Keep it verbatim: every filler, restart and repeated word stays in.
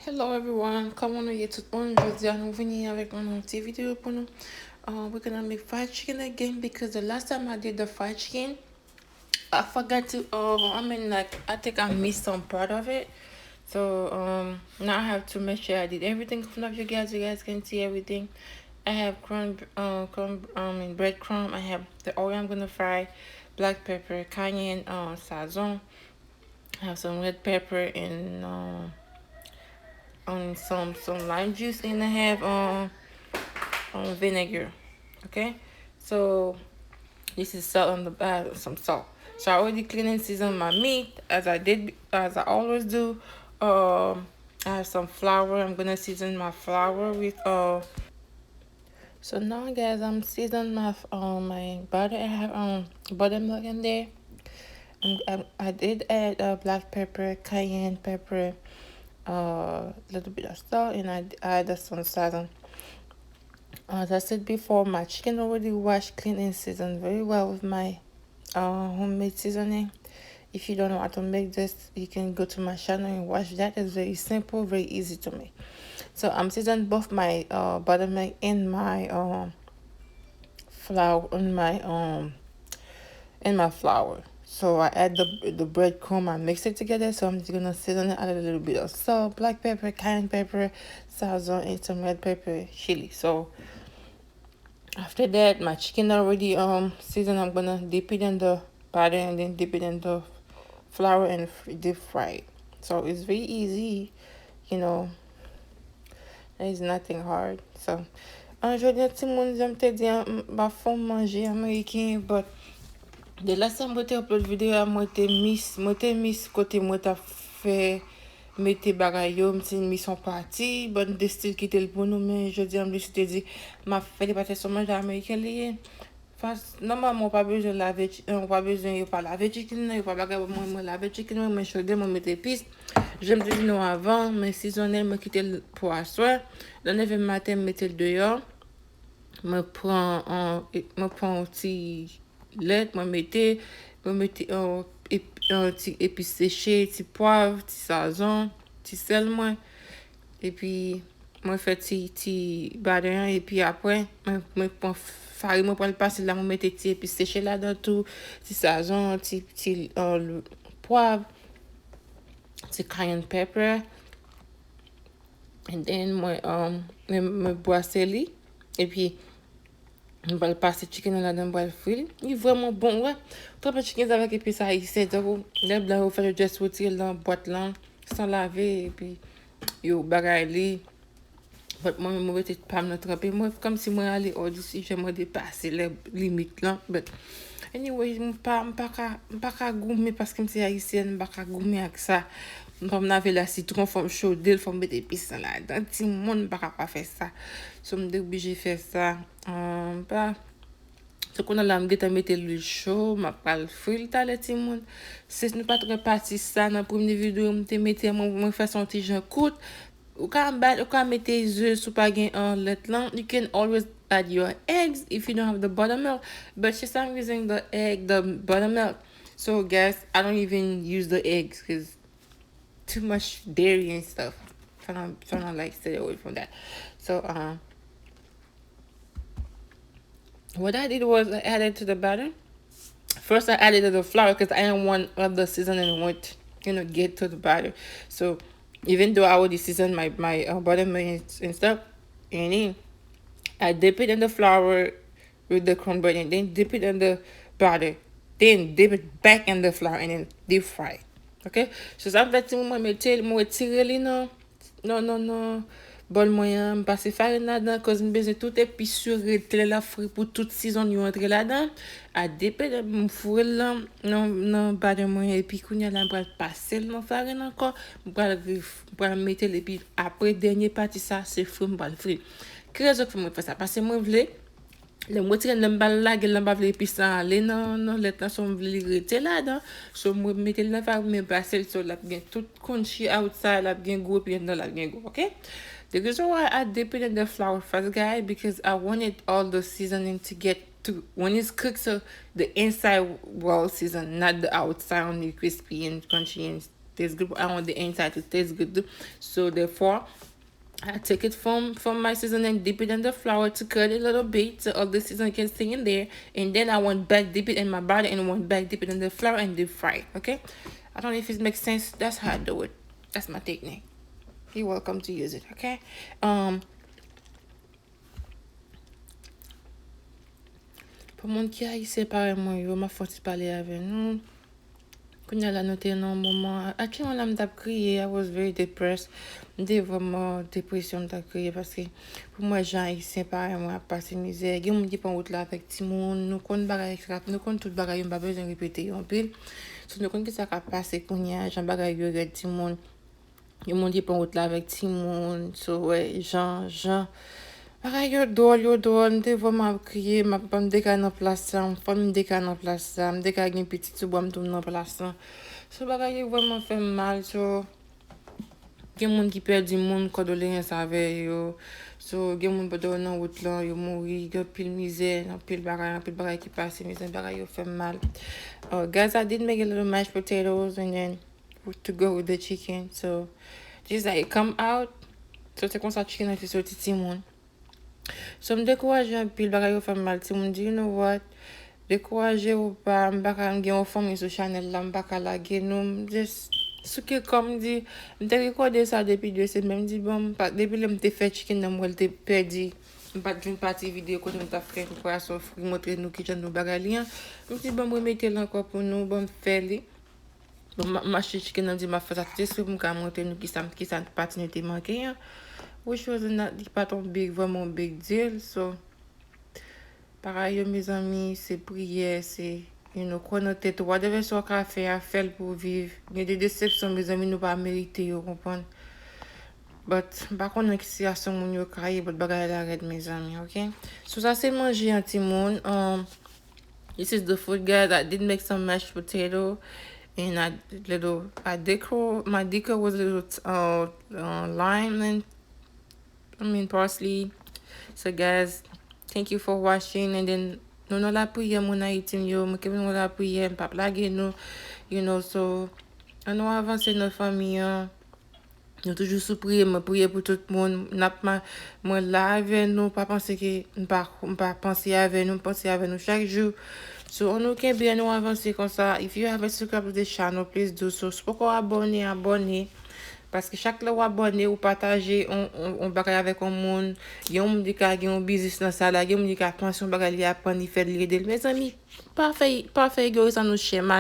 Hello everyone, kòman nou ye tout moun? Jodi a nou vini avèk yon ti videyo pou nou. Uh, we're gonna make fried chicken again because the last time I did the fried chicken, I forgot to, uh, I mean, like, I think I missed some part of it. So, um, now I have to make sure I did everything in front of you guys. You guys can see everything. I have crumb, uh, crumb, I mean, breadcrumb. I have the oil I'm gonna fry, black pepper, cayenne, uh, sazon. I have some red pepper and, uh, and some, some lime juice, and I have, um, um, vinegar. Okay, so this is salt on the, uh, some salt. So I already clean and season my meat as I did, as I always do. Um, I have some flour. I'm gonna season my flour with, uh, So now, guys, I'm season my, um, my butter. I have, um, buttermilk in there. I'm, I'm, I did add, uh, black pepper, cayenne pepper, a little bit of salt, and I add some sazon. As I said before, my chicken already washed, clean, and seasoned very well with my, uh, homemade seasoning. If you don't know how to make this, you can go to my channel and watch that. It's very simple, very easy to make. So I'm season both my, uh, buttermilk and my, uh, flour, and my, um, and my flour. So I add the the breadcrumb, I mix it together. So I'm just gonna season it, add a little bit of salt, black pepper, cayenne pepper, sazon, and some red pepper, chili. So after that, my chicken already, um, seasoned. I'm gonna dip it in the batter and then dip it in the flour and fr- deep fry it. So it's very easy, you know. There is nothing hard. So, uh, jodi a, timoun, jan m te di a, m pa fon manje ameriken, but the last time mwen te upload videyo a, mwen te miss, mwen te miss kote mwen t ap fè mete bagay yo, m ti miss yon pati, but m te still kite l pou nou, men jodi a m deside di m ap fè li paske se yon manje ameriken li ye. Fas, nòmalman, ou pa bezwen lave, chi- ou pa bezwen, yo pa lave chicken nan, yo pa bagay, mwen, mwen lave chicken mwen, mwen chode, mwen mete epis. Jan m te di nou avan, mwen sizonnen, mwen kite l pou aswè. Nan nèf è maten, m mete l deyò. Mwen pran, an, e- mwen pran yon ti lèt, mwen mete, mwen mete yon, ep- yon ti epis seche, ti pwav, ti sazon, ti sèl mwen. Epi, mwen fè ti, ti batter an, epi apre, mwen, mwen pran farin, mwen pral pase la, mwen mete ti epis seche ladan tou, ti sazon, ti, ti, uh, pwav, ti cayenne pepper. And then, mwen, um, mwen, mwen bwase li, epi m pral pase chicken nan ladan, m pral fri l. Li vrèman bon, wè. Tranpe chicken sa avèk epis ayisyen, tankou lè blan yo fè, yo just retire l nan bwat lan, san lave, epi yo bagay li. But mwen, mwen rete pa m nan tranpe. Mwen, kòmsi mwen ale odisije, mwen depase lè limit lan. But anyway, m pa, m pa ka, m pa ka goumen paske m se ayisyèn, m pa ka goumen ak sa. M fò m lave la sitwon, fò m chode l, fò m mete epis lan ladan. Timoun, m pa ka pa fè sa. So, m te oblije fè sa. Um, pa. So, kounye a la, m gentan mete lwil cho, m ap pral fri l talè, timoun. Si nou pa t wè pati sa nan premye videyo m te mete, mwen, mwen fè sa yon ti jan kout. Ou ka ba, ou ka mete ze si w pa gen, uh, lèt lan. You can always add your eggs if you don't have the buttermilk. But since I'm using the egg, the buttermilk. So, guys, I don't even use the eggs 'cause too much dairy and stuff. So I don't, so I don't like stay away from that. So, uh, what I did was I added to the batter. First, I added the flour 'cause I didn't want all the seasoning went, you know, get to the batter. So even though I already seasoned my, my, uh, buttermilk and, and stuff, and then I dip it in the flour with the cornbread and then dip it in the batter. Then dip it back in the flour and then deep fry. Okay? So sa m fè, timoun, mwen mete l, mwen retire li nan, nan, nan, nan bòl mwen an, m pase farin ladan, 'cause m bezwen tout epis yo rete lè l ap fri pou tout season yo antre ladan. A depe m foure l nan, nan, nan batter mwen, epi kounye a la m pral pase l nan farin ankò, m pral ref- m pral mete l, epi apre dènye pati sa, se fri m pral fri. Ki rezon k fè mwen fè sa? Paske mwen vle, lè m retire l, lè m pral lage l, m pa vle epis lan ale nan, nan lèt lan, so m vle li rete ladan. So mwen mete l nan farin, mwen pase l, so l ap gen tout crunchy outside, l ap gen gou, epi anndan l ap gen gou, okay? The reason why I dip it in the flour first, guys, because I wanted all the seasoning to get to, when it's cooked, so the inside well seasoned, not the outside only crispy and crunchy and taste good. I want the inside to taste good too. So therefore, I take it from from my seasoning, dip it in the flour to cut it a little bit so all the season can stay in there, and then I went back dip it in my butter and went back dip it in the flour and deep fry it. Okay, I don't know if it makes sense. That's how I do it. That's my technique. You're welcome to use it. Okay. Um, Pou moun ki ayisyen parèy mwen yo, m ap fè yon ti pale avè nou. Kounye a la, nou te nan yon moman, actually la, m t ap kriye, I was very depressed. M te vrèman depresyon, m t ap kriye paske pou mwen, jan ayisyen parèy mwen ap pase mizè. Gen moun ki pran wout la avèk timoun, nou konn bagay sa k ap, nou konn tout bagay yo, m pa bezwen repete yo anpil. So, nou konn ki sa k ap pase kounye a, jan bagay yo rèd timoun. Gen moun ki pran wout la avèk timoun, so, wè, jan, jan. Bagay yo dwòl, yo dwòl, m te vrèman ap kriye, m ap, m te ka nan plas sa, m fanm m te ka nan plas sa, m te ka gen pitit sou bwa m tou nan plas la. So, bagay yo vrèman fè m mal, so, gen moun ki pèdi moun, kondoleyans avè yo. So, gen moun pandan yo nan wout lan, yo mouri, gen anpil mizè, anpil bagay, anpil bagay ki pase, mezanmi, bagay yo fè m mal. Uh, guys, I did make a little mashed potatoes and then to go with the chicken. So, just like, come out. So, se konsa chicken nan te soti, timoun. So, m dekouraje anpil, bagay yo fè m mal. Timoun di, "You know what? Dekouraje ou pa, m pa ka, m gen yon fanmi sou chanèl la, m pa ka lage nou." M just souke kò m, m di, m te rekòde sa depi de semèn. M di, "Bon, m pa, depi lè m te fè chicken nan, m wè l te pèdi." M pa t jwenn pati videyo kote m t ap fè preparasyon fri, montre nou kijan nou bagay li an. M di, "Bon, m remete l ankò pou nou, bon, m fè li." Bon, m, m achte chicken nan, m di m ap fè sa tout espri pou m ka montre nou kisa, kisa pati nou te manke an. Which was not, li pa t yon big, vrèman yon big deal. So, parèy yo, mezanmi, se priyè, se, you know, kwè nan tèt ou. Whatever sa w ka fè a, fè l pou w viv. Gen de desepsyon, mezanmi, nou pa merite yo, konprann? But, m pa konnen ki sitiyasyon moun yo ka ye, but bagay la rèd, mezanmi, ok? So, sa se manje an, timoun. Um, this is the food, guys. I did make some mashed potato, and I little, I decor, my decor was a little, uh, uh, lime and, I mean, parsley. So, guys, thank you for watching, and then, nou nan lapriyè, moun Ayiti m yo, mwen kenbe nou nan lapriyè, m p ap lage nou, you know, so, ann nou avanse nan fanmi an. Nou toujou sou priye, mwen priye pou tout moun. N ap ma-, mwen la avè nou, pa panse ke m pa, m pa panse avè nou, m panse avè nou chak jou. So, ann nou kenbe, ann nou avanse konsa. If you haven't subscribed to this channel, please do so. Si w poko abòne, abòne. Paske chak lè w abòne, ou pataje on, on, on bagay avèk on moun, gen yon moun ki ka gen yon biznis nan sa la, gen yon moun ki ka panse yon bagay li aprann, li fè l, li ede l. Mezanmi, pa fè, pa fè egoyis an nou chèman.